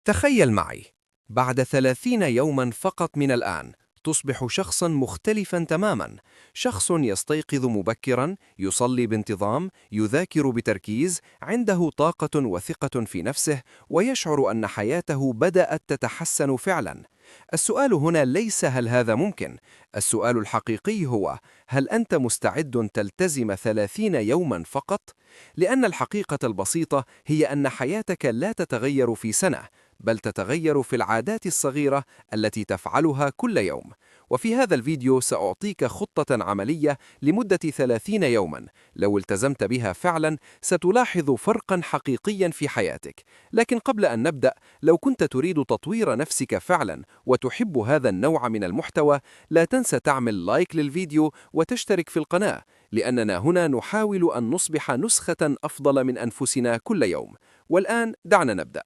تخيل معي، بعد 30 يوما فقط من الآن تصبح شخصا مختلفا تماما. شخص يستيقظ مبكرا، يصلي بانتظام، يذاكر بتركيز، عنده طاقة وثقة في نفسه، ويشعر أن حياته بدأت تتحسن فعلا. السؤال هنا ليس هل هذا ممكن؟ السؤال الحقيقي هو: هل أنت مستعد تلتزم 30 يوما فقط؟ لأن الحقيقة البسيطة هي أن حياتك لا تتغير في سنة، بل تتغير في العادات الصغيرة التي تفعلها كل يوم. وفي هذا الفيديو سأعطيك خطة عملية لمدة 30 يوما، لو التزمت بها فعلا ستلاحظ فرقا حقيقيا في حياتك. لكن قبل أن نبدأ، لو كنت تريد تطوير نفسك فعلا وتحب هذا النوع من المحتوى، لا تنسى تعمل لايك للفيديو وتشترك في القناة، لأننا هنا نحاول أن نصبح نسخة أفضل من أنفسنا كل يوم. والآن دعنا نبدأ.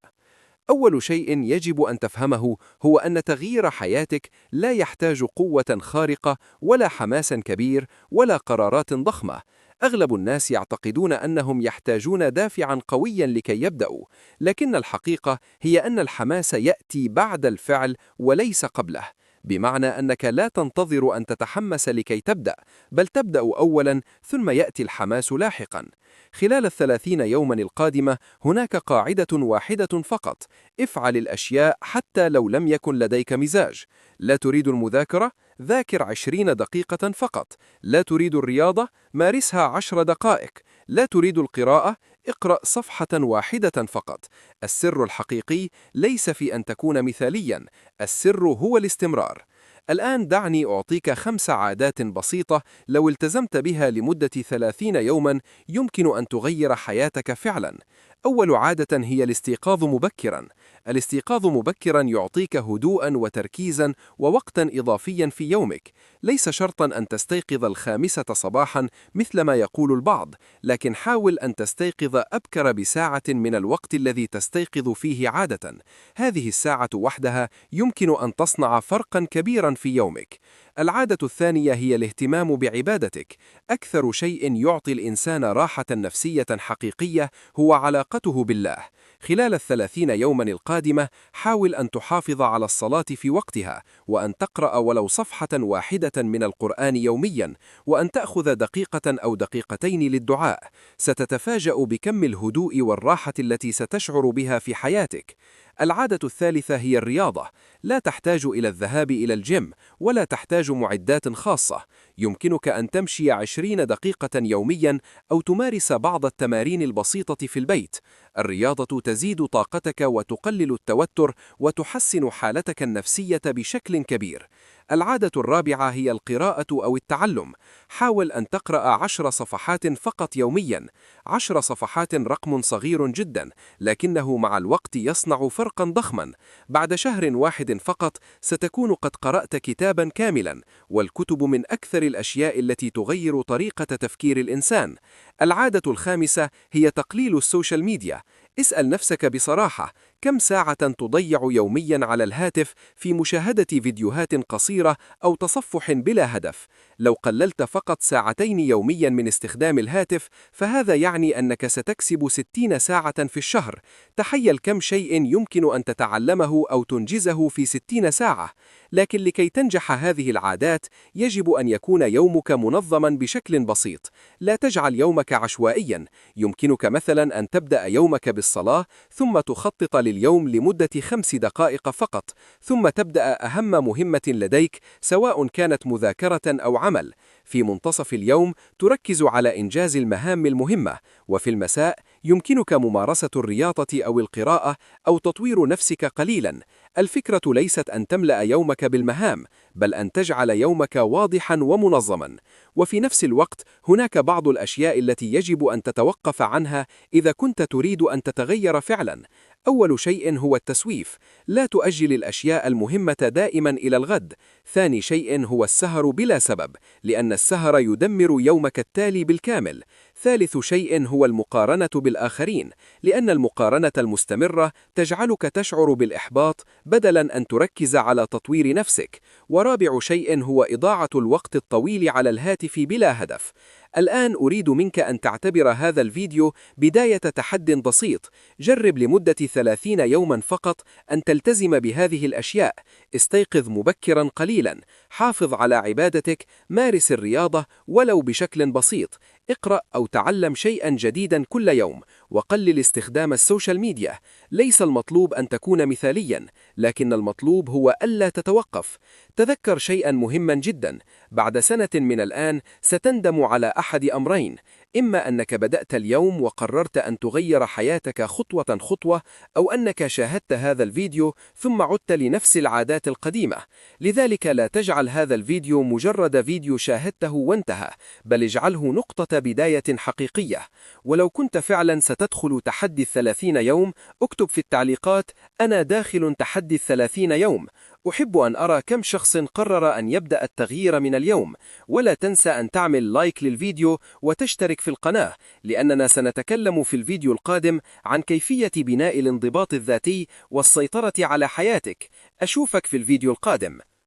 أول شيء يجب أن تفهمه هو أن تغيير حياتك لا يحتاج قوة خارقة ولا حماس كبير ولا قرارات ضخمة. أغلب الناس يعتقدون أنهم يحتاجون دافعا قويا لكي يبدأوا، لكن الحقيقة هي أن الحماس يأتي بعد الفعل وليس قبله. بمعنى أنك لا تنتظر أن تتحمس لكي تبدأ، بل تبدأ أولا ثم يأتي الحماس لاحقا. خلال 30 يوما القادمة هناك قاعدة واحدة فقط: افعل الأشياء حتى لو لم يكن لديك مزاج. لا تريد المذاكرة؟ ذاكر 20 دقيقة فقط. لا تريد الرياضة؟ مارسها 10 دقائق. لا تريد القراءة؟ اقرأ صفحة واحدة فقط. السر الحقيقي ليس في أن تكون مثاليا، السر هو الاستمرار. الآن دعني أعطيك 5 عادات بسيطة لو التزمت بها لمدة 30 يوما يمكن أن تغير حياتك فعلا. أول عادة هي الاستيقاظ مبكرا. الاستيقاظ مبكرا يعطيك هدوءا وتركيزا ووقتا إضافيا في يومك. ليس شرطا أن تستيقظ 5 صباحا مثل ما يقول البعض، لكن حاول أن تستيقظ أبكر بساعة من الوقت الذي تستيقظ فيه عادة. هذه الساعة وحدها يمكن أن تصنع فرقا كبيرا في يومك. العادة الثانية هي الاهتمام بعبادتك. أكثر شيء يعطي الإنسان راحة نفسية حقيقية هو علاقته بالله. خلال 30 يوما القادمة حاول أن تحافظ على الصلاة في وقتها، وأن تقرأ ولو صفحة واحدة من القرآن يوميا، وأن تأخذ دقيقة أو دقيقتين للدعاء. ستتفاجأ بكم الهدوء والراحة التي ستشعر بها في حياتك. العادة الثالثة هي الرياضة. لا تحتاج إلى الذهاب إلى الجيم، ولا تحتاج معدات خاصة. يمكنك أن تمشي 20 دقيقة يوميا أو تمارس بعض التمارين البسيطة في البيت. الرياضة تزيد طاقتك وتقلل التوتر وتحسن حالتك النفسية بشكل كبير. العادة الرابعة هي القراءة أو التعلم. حاول أن تقرأ 10 صفحات فقط يوميا. 10 صفحات رقم صغير جدا، لكنه مع الوقت يصنع فرقا ضخما. بعد شهر واحد فقط ستكون قد قرأت كتابا كاملا، والكتب من أكثر الأشياء التي تغير طريقة تفكير الإنسان. العادة الخامسة هي تقليل السوشيال ميديا. اسأل نفسك بصراحة: كم ساعة تضيع يوميا على الهاتف في مشاهدة فيديوهات قصيرة أو تصفح بلا هدف؟ لو قللت فقط 2 ساعات يوميا من استخدام الهاتف، فهذا يعني أنك ستكسب 60 ساعة في الشهر. تخيل كم شيء يمكن أن تتعلمه أو تنجزه في 60 ساعة. لكن لكي تنجح هذه العادات يجب أن يكون يومك منظما بشكل بسيط. لا تجعل يومك عشوائيا. يمكنك مثلا أن تبدأ يومك بالصلاة، ثم تخطط لليوم لمدة 5 دقائق فقط، ثم تبدأ أهم مهمة لديك سواء كانت مذاكرة أو عمل. في منتصف اليوم تركز على إنجاز المهام المهمة، وفي المساء يمكنك ممارسة الرياضة أو القراءة أو تطوير نفسك قليلا. الفكرة ليست أن تملأ يومك بالمهام، بل أن تجعل يومك واضحا ومنظما. وفي نفس الوقت هناك بعض الأشياء التي يجب أن تتوقف عنها إذا كنت تريد أن تتغير فعلا. أول شيء هو التسويف. لا تؤجل الأشياء المهمة دائما إلى الغد. ثاني شيء هو السهر بلا سبب، لأن السهر يدمر يومك التالي بالكامل. ثالث شيء هو المقارنة بالآخرين، لأن المقارنة المستمرة تجعلك تشعر بالإحباط بدلاً أن تركز على تطوير نفسك. ورابع شيء هو إضاعة الوقت الطويل على الهاتف بلا هدف. الآن أريد منك أن تعتبر هذا الفيديو بداية تحد بسيط. جرب لمدة 30 يوماً فقط أن تلتزم بهذه الأشياء. استيقظ مبكراً قليلاً، حافظ على عبادتك، مارس الرياضة ولو بشكل بسيط، اقرأ أو تعلم شيئاً جديداً كل يوم، وقلل استخدام السوشيال ميديا. ليس المطلوب أن تكون مثالياً، لكن المطلوب هو ألا تتوقف. تذكر شيئاً مهماً جداً، بعد سنة من الآن ستندم على أحد أمرين: إما أنك بدأت اليوم وقررت أن تغير حياتك خطوة خطوة، أو أنك شاهدت هذا الفيديو ثم عدت لنفس العادات القديمة. لذلك لا تجعل هذا الفيديو مجرد فيديو شاهدته وانتهى، بل اجعله نقطة بداية حقيقية. ولو كنت فعلا ستدخل تحدي 30 يوم، اكتب في التعليقات: أنا داخل تحدي 30 يوم. أحب أن أرى كم شخص قرر أن يبدأ التغيير من اليوم. ولا تنسى أن تعمل لايك للفيديو وتشترك في القناة، لأننا سنتكلم في الفيديو القادم عن كيفية بناء الانضباط الذاتي والسيطرة على حياتك. أشوفك في الفيديو القادم.